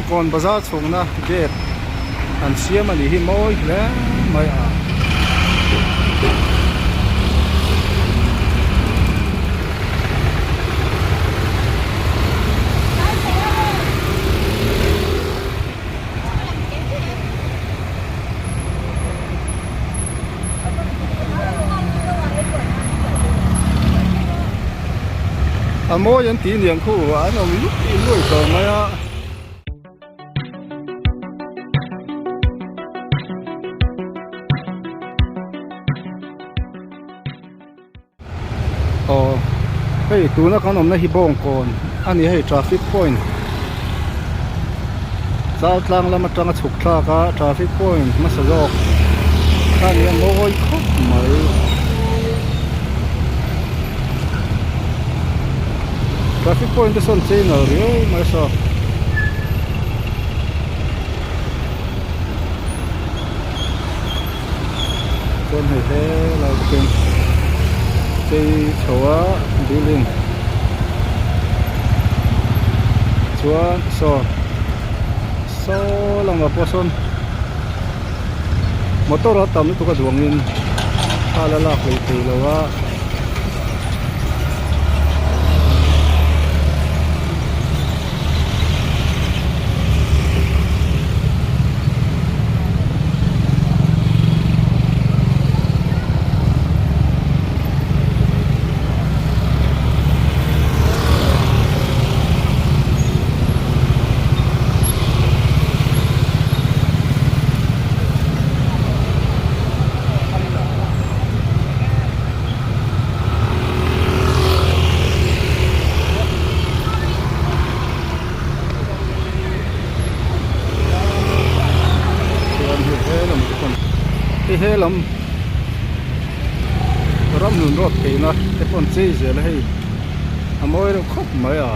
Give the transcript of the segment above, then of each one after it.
Bawngkawn bazar chhungna gate an siam a nih hi mawi hle mai a. A mawi an tih niang khu an awm luih luih tawh mai a. Aw hei tuna kan awmna hi Bawngkawn a ni hei traffic point chal tlang lam atanga chhuk thlak a traffic point hmasa zawk kha a ni a mawi khawp mai. Traffic point te sawn chei nalh riau mai saw. Chuan hei helai bawkin chei chho a building chuan saw saw lamah pawh sawn motor a tam lutuk a duangin thla la lak leh thei lo a. Chuan hei he lam te pawn hei he lam ramhlun road theihna te pawn chei zel a hei a mawi reuh khawp mai a.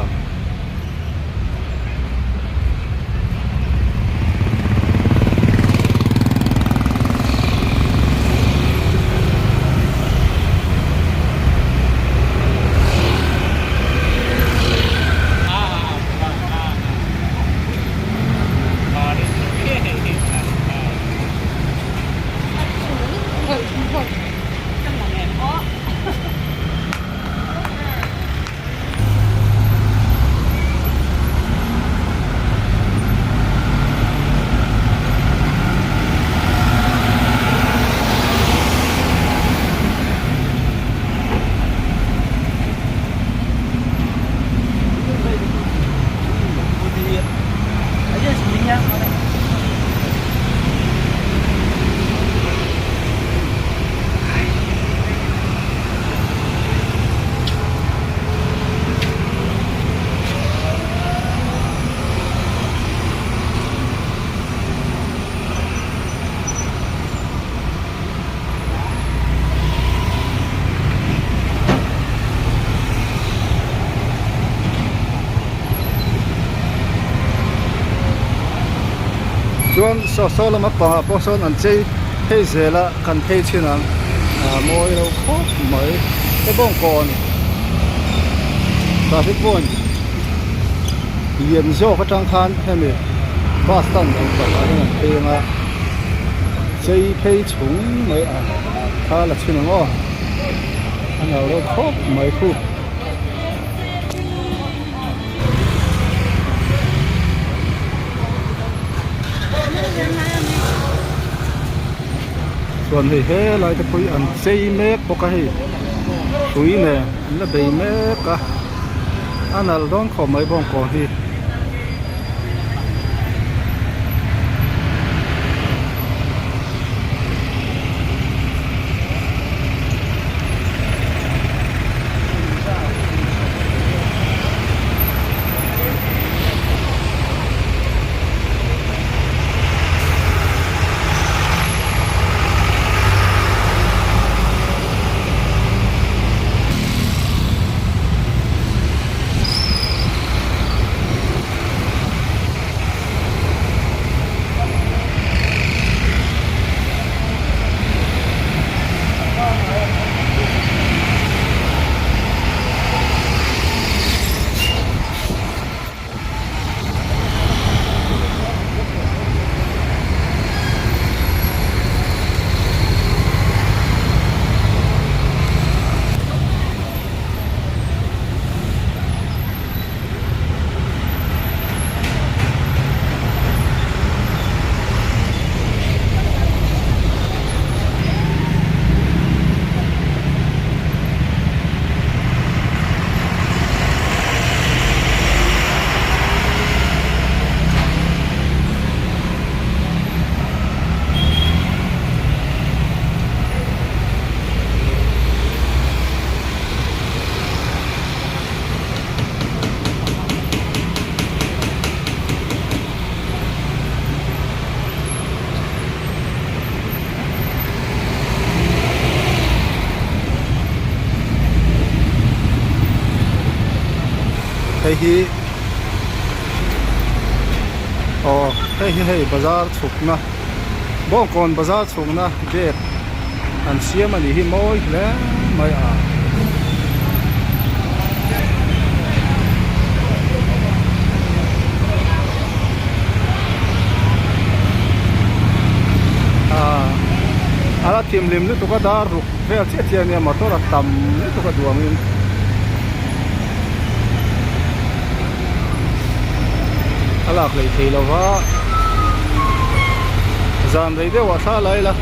Chuan saw saw lama pangah pawh sawn an chei phei zel a kan phei thin ang a mawi lo khawp mai he bawngkawn traffic point lian zawk atang khan hemi bus stand ang tak ah hian an phei anga chei phei chhung mai a kha la chhin ang aw a nalh reuh khawp mai khu. Chuan hei helai te pawh hi an chei mek bawk a hei hrui nen an la bei mek a a nalh dawn khawp mai bawngkawn hi. Hei hi aw hei hi hei bazar chhukna Bawngkawn bazar chhukna gate an siam a nih hi mawi hle mai a. A la thimhlim lutuk a dar ruk vel chiah chiah ania motor a tam lutuk a duangin. A lak leh thei lo va zan rei deuh ah thla lai la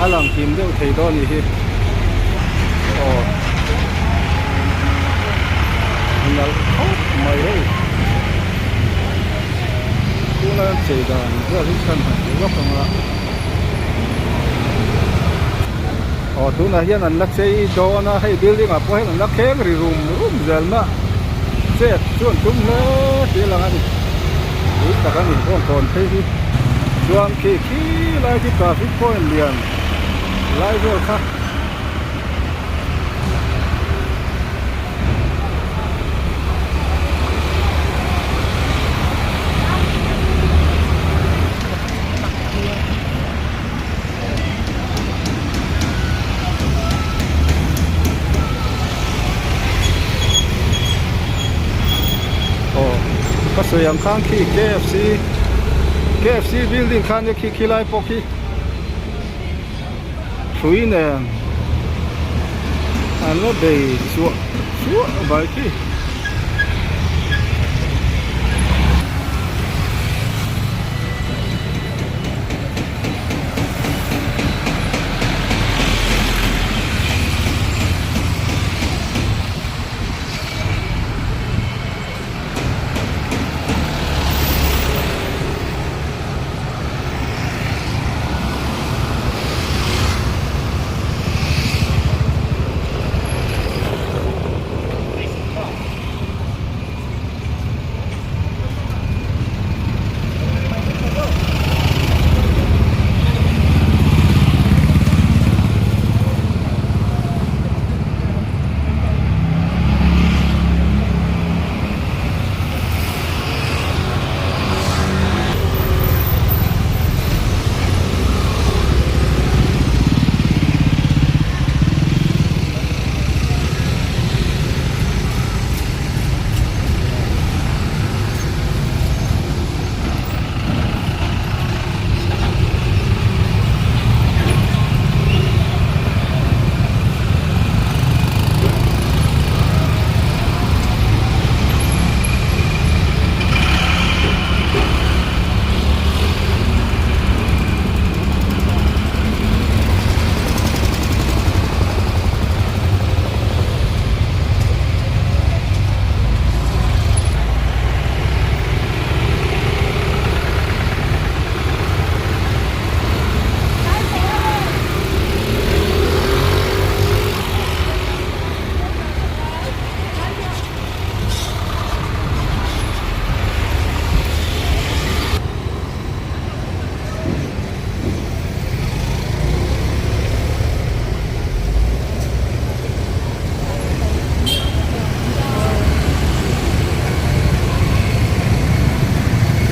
a lang kim deuh thei dawn a nih hi aw nalh khawp mai hei tuna an chei dan vel hi khan han hmu lawk ang a aw tunah hian an la chei dawn a hei building ah pawh hian an la kheng ri rum rum zel mah chet chu an tum hle tih a lang a ni tui tak a ni bawngkawn phei hi chuan khi khi lai khi traffic point lian lai vel kha. Aw ka sawi ang khan khi KFC KFC building kha nia khi khilai pawh khi hrui nen an la bei chuah chuah mai khi.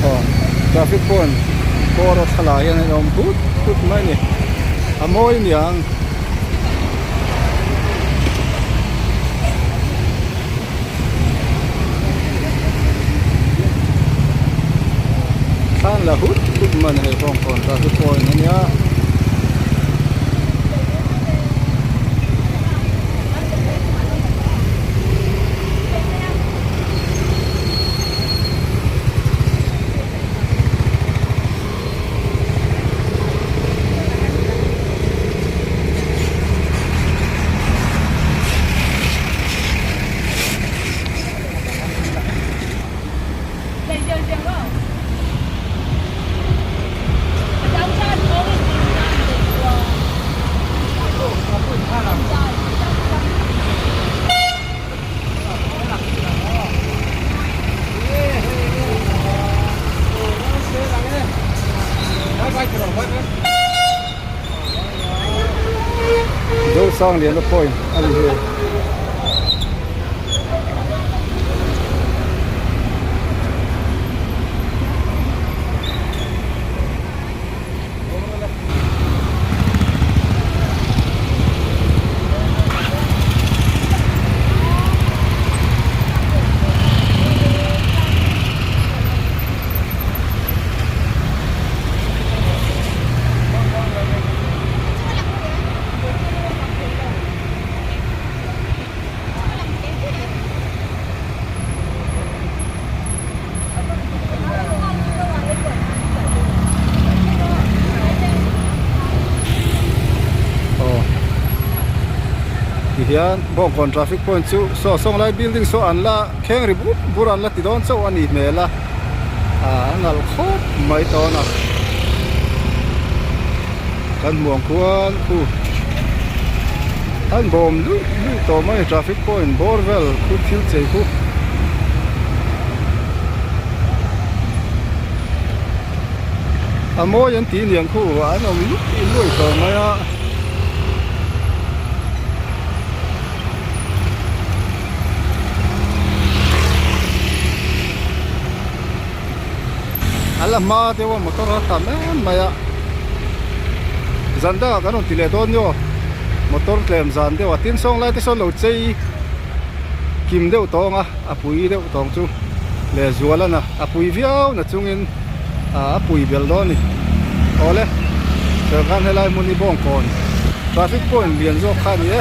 Aw traffic pawn kawr a thlalak hian a awm hut hut mai a ni a mawi aniang. Thlan la hut hut mai a ni hei bawngkawn traffic point a nia. Zosangliana point a ni hi. Tihian Bawngkawn traffic point chu saw sawnglai building saw an la kheng ri bur bur an la ti dawn chauh a nih hmel a, a nalh khawp mai tawn a. Kan hmuh ang khuan khu an bawm luih luih tawh mai traffic point bawr vel khu thil chei khu. A mawi an tih niang khu an awm luih luih tawh mai a. A la hma deuh a motor a tam em mai a zan dangah kan rawn ti leh dawn nio motor tlem zan deuh a tin sawng lai te sawn lo chei kim deuh tawng a a pui deuh tawng chu leh zual a na a pui viau na chungin a pui belh dawn a ni awle chuan khan helai hmun hi bawngkawn traffic point lian zawk kha a ni e.